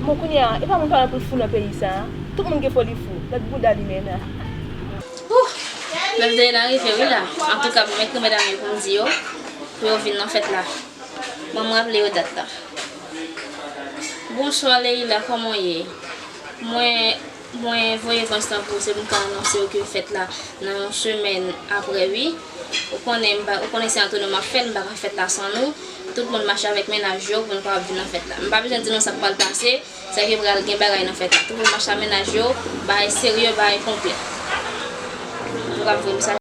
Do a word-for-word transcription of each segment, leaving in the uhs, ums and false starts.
Bon, kounye a, e pa moun pa anpil fou nan peyi sa a. Tout moun gen foli fou. Gad bouda limena. Ouh! Bèf de la rive wi la. Antouka, bon, men remèd a mwen pou m di yo, pou yo vin nan fèt la. Ban m raple yo dat la. Bonswa Leila, kòman w ye? Mwen, mwen voye vans lan pou ou, se pou m ka anonse w ke fèt la nan yon semèn apre wi. Ou konnen m pa, ou konnen se antrenman m ap fè l, m pa ka fè fèt la san nou. Tout moun mache avèk mennaj yo pou nou kapab vin nan fèt la. M pa bezwen di nou sa k pral pase, se ke pral gen bagay nan fèt la. Tout moun mache ak mennaj yo, bagay serye, bagay konplè. Nou ka voye mesaj.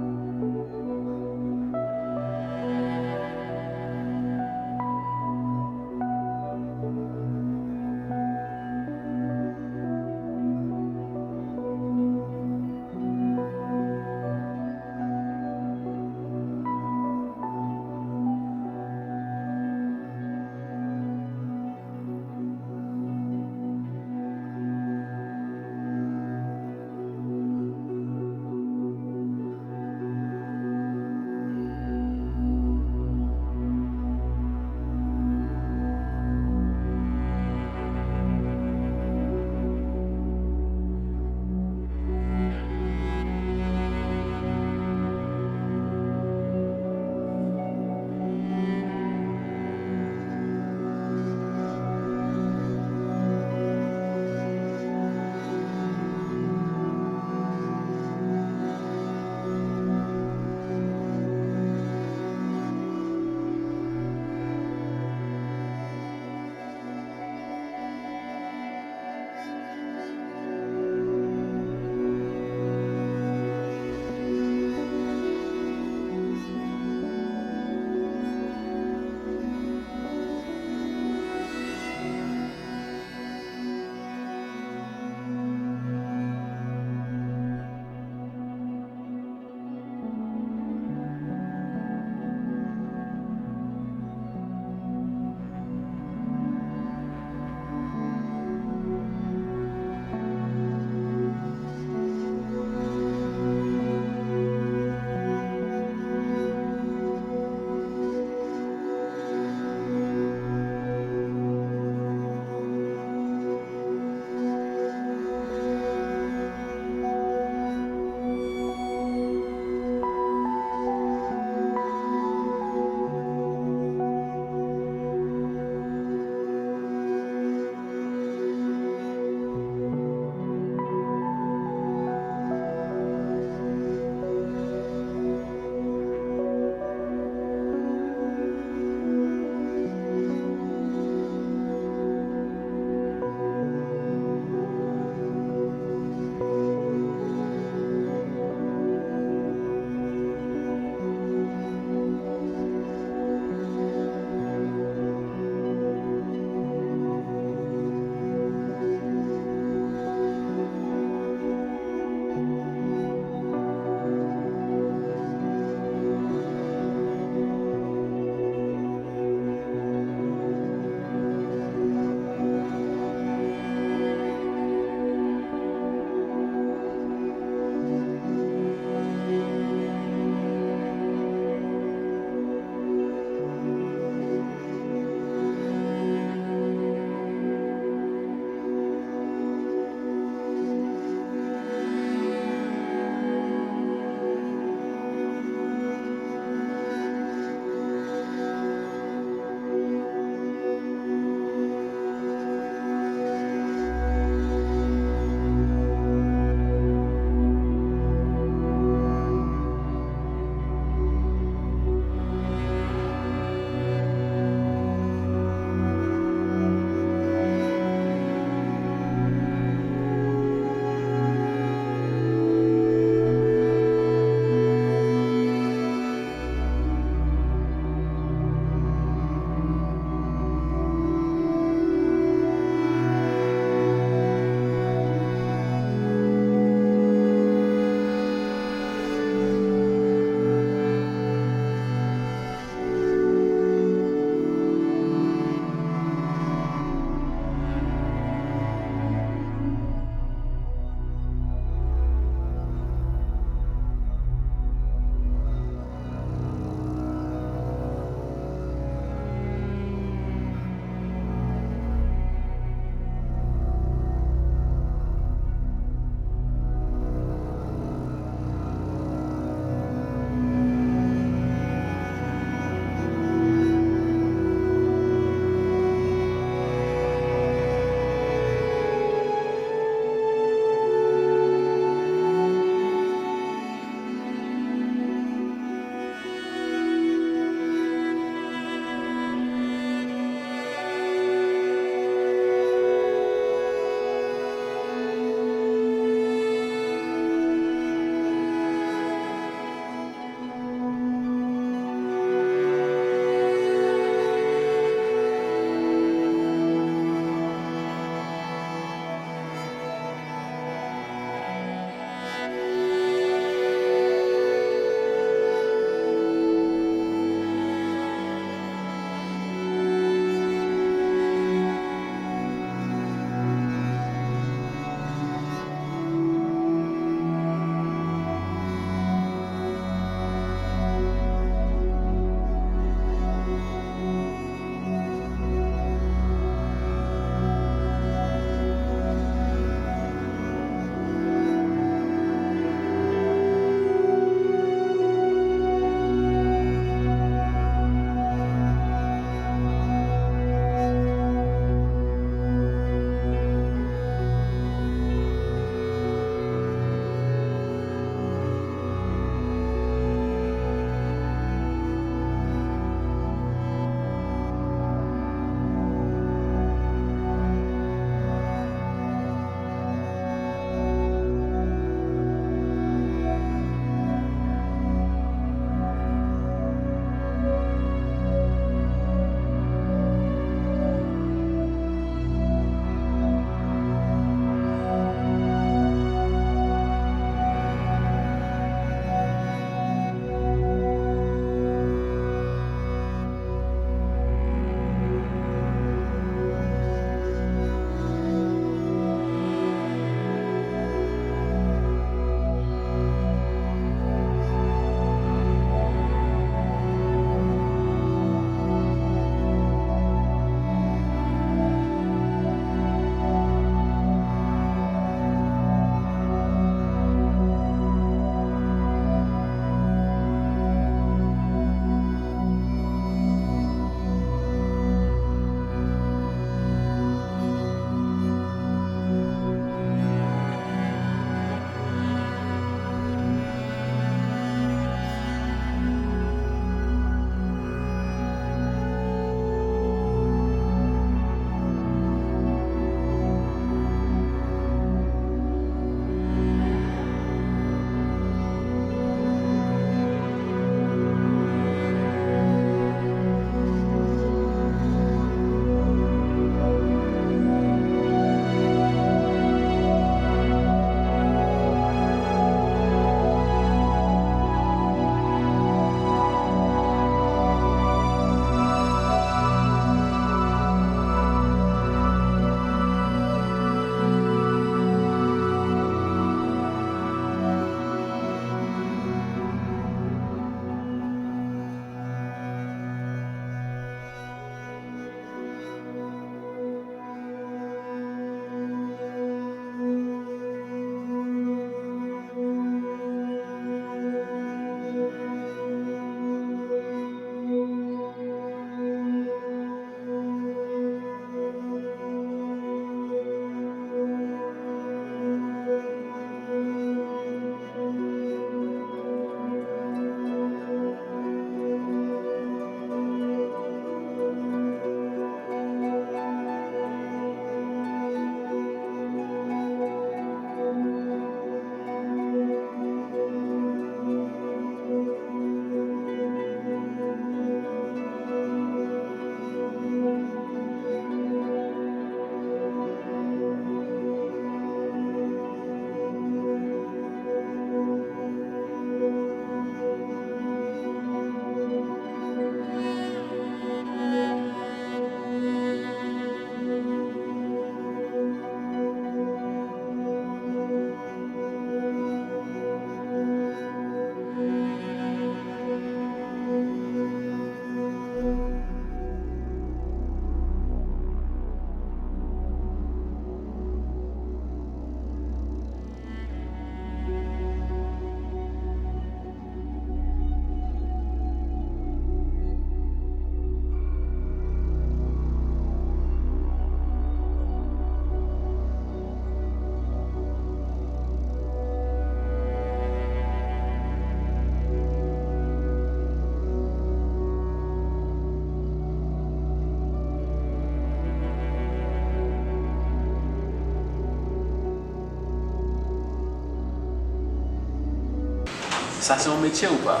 Sa se yon metye ou pa?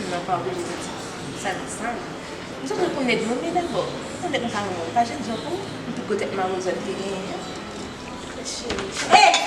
Non, pa oblije di sa. Sa di sa. M sot nan pou nèg nonm li dabò. Pou nèg m pa renmen, pa jwenn jan pou m, m tout gwo tèt mawon zòt te genyen an. Cheri. Hey!